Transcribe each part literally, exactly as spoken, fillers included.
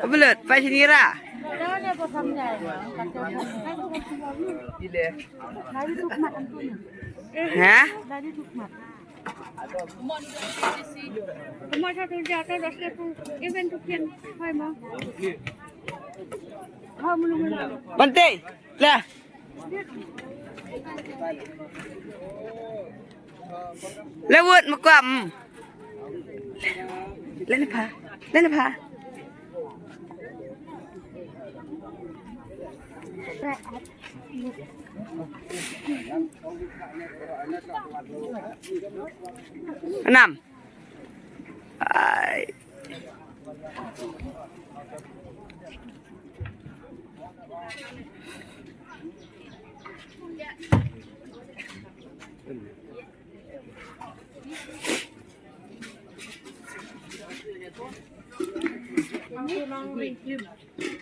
Belut, pa sini ra. Ha? Bante, lah. Lewut muka. Lena pa. Lena pa. Enam. Ai.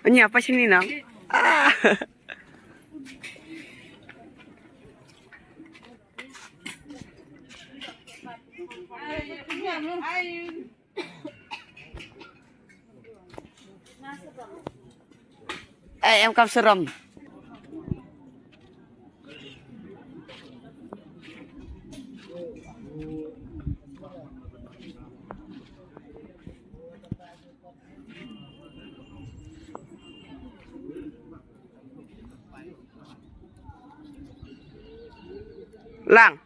Anya apa sini nang? Ah. Ai em kam serom. Lang.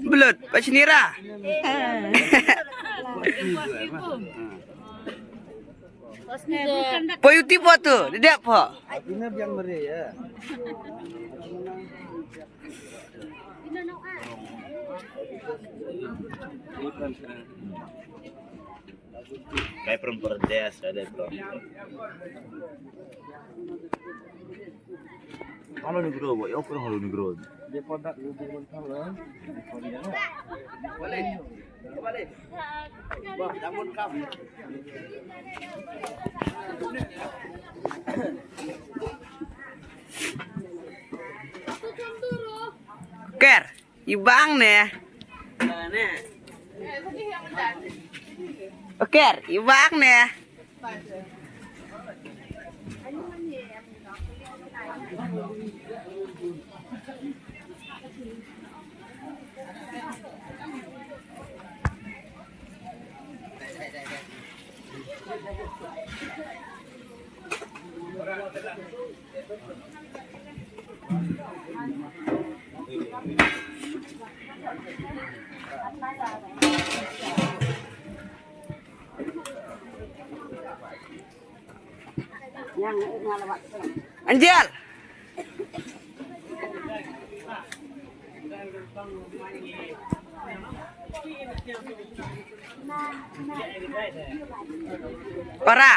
Belut, pa sini ra. Poi uti po tu, dedek po. Kai from Perdes, ada from. Hello Negro, what you from Hello Negro? Dia produk lu bukan salah. Balik. Balik. Wah, jangan kam. Ker. Yu bang ne. Oker, yu bang ne. Anjal. Para.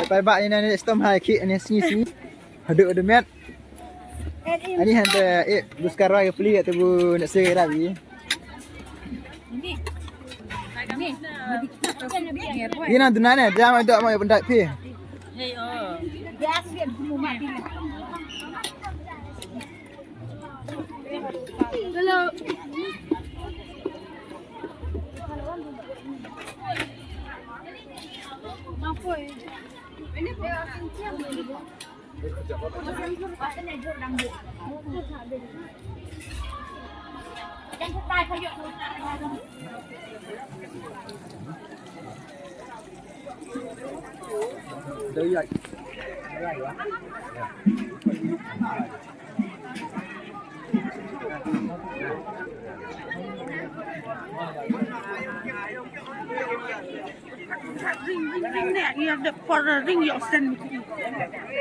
Bye bye, ni ni stom hai ki ni sngi sngi. Haduh haduh met. Ani han te eh buskar roi pli te bu nak segi rabi. Ni na duna ne dia mai dok mai pendak pi. Hello.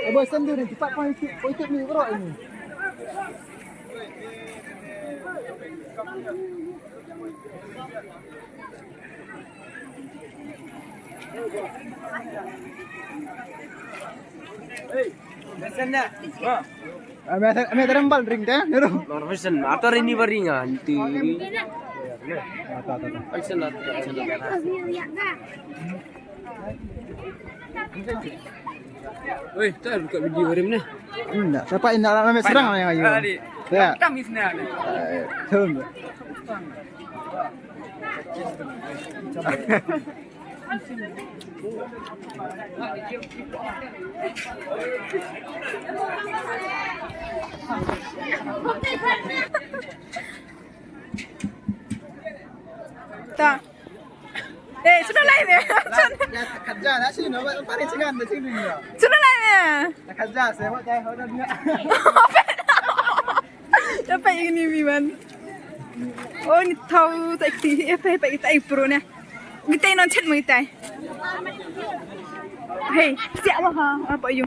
Abo send dulu, cepat poi tip, poi tip ni, bro, ini. Ame ame terembal ring te, nero. Normal sen, atau ini baringan, nanti. Atau, atau, atau. Action, action. Oi, tak buka video hari ni. Enggak, siapa yang nak ramai serang yang ayo. Ya. Tam isna. Turun. Ta. Eh, sunu lai me. Ya, kerja lah sini, nampak paling singan di sini. Sunu lai me. Kerja, saya buat saya hoda dia. Dapat ini mi man. Oh, ni tahu tak ti, eh, apa apa kita ai pro ni. Kita non chat mo kita. Hey, siap mo ha, apa you?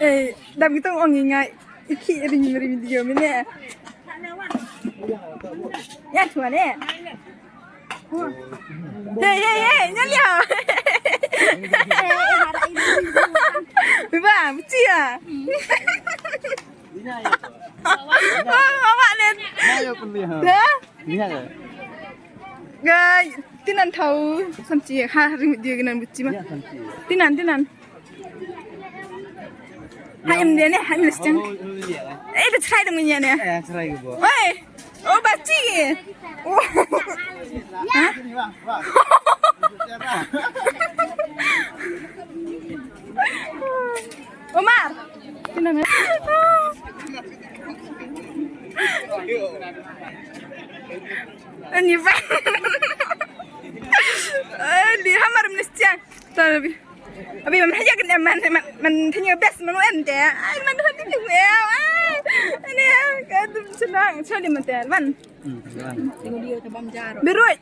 Eh, dam kita ong ngai. Iki ring ring video mene. Ya, tuan eh. Hey, hey, hey, nyan liau. Ba, betul ah. Oh, awak ni. Ayo pun lihat. Dah? Lihat ya. Ga, tinan tahu samci ha ring dia kena betul mah. Ya, samci. Tinan, tinan. Ha em dia ni, ha em listang. Oh, oh, iya. Eh, dah cerai dengan dia ni. Eh, cerai ke, Bu? Oi. Oh, baci. Oh. Ha? Umar. Sini, Umar. Ani ba. Ani hamar ministiang. Tabi. Abi, man haya kena man, man, man tanya best man wan te. Ai, man hadi ni. Ai, ani ka tu senang. Sorry man te. Man. Berut.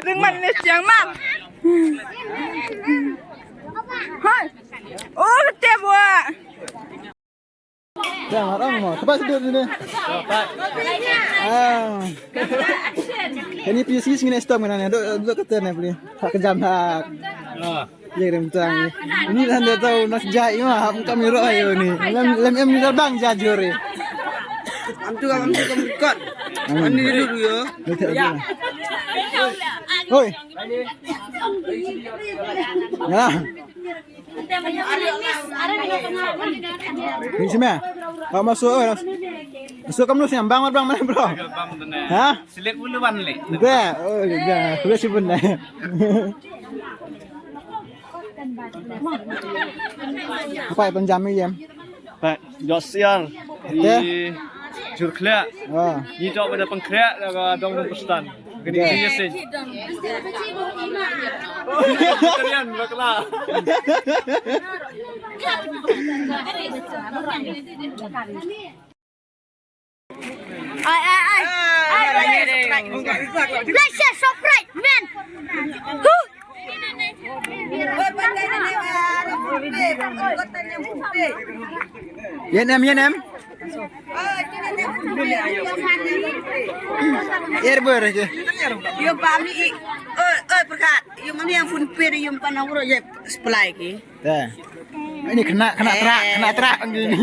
Ring man ni siang man. Hai. Oh, te buat. Dah, orang mau. Cepat sedut sini. Ah. Ini P C sini stop mana ni? Dok, dok kata ni beli. Tak kejam tak. Ya, kena bentang ni. Ini dah dia tahu nak jai mah. Bukan mirok ayo ni. Lem, lem em ni dah bang jajur ni. Am tu, am tu, am kot. Am ni dulu ya. Betul, betul. Hoi. Ya. Ni sini. Kau masuk, eh. Masuk kamu sini, bang, bang, mana, bro? Ha? Silit bulu ban le. Dah, oh, dah. Sudah sih benar. Apa yang panjang ni, Yem? Pak, Josiar. Di Jurkhliak. Ah. Ni tok pada pengkriak dah dong pun pestan. Kini dia sih. Kalian bakla. Ai, ai, ai. Ai, ai. Like, share, subscribe, man. Huh. Ïa nem, ïa nem. Ïa bor ke. Ïa pa mi i. Oi, oi, Perkat. Ïa ma mi ïa PhonePe, ïa pa na wro ïa supply ki. Te. Ini kena, kena terak, kena terak ngi ni.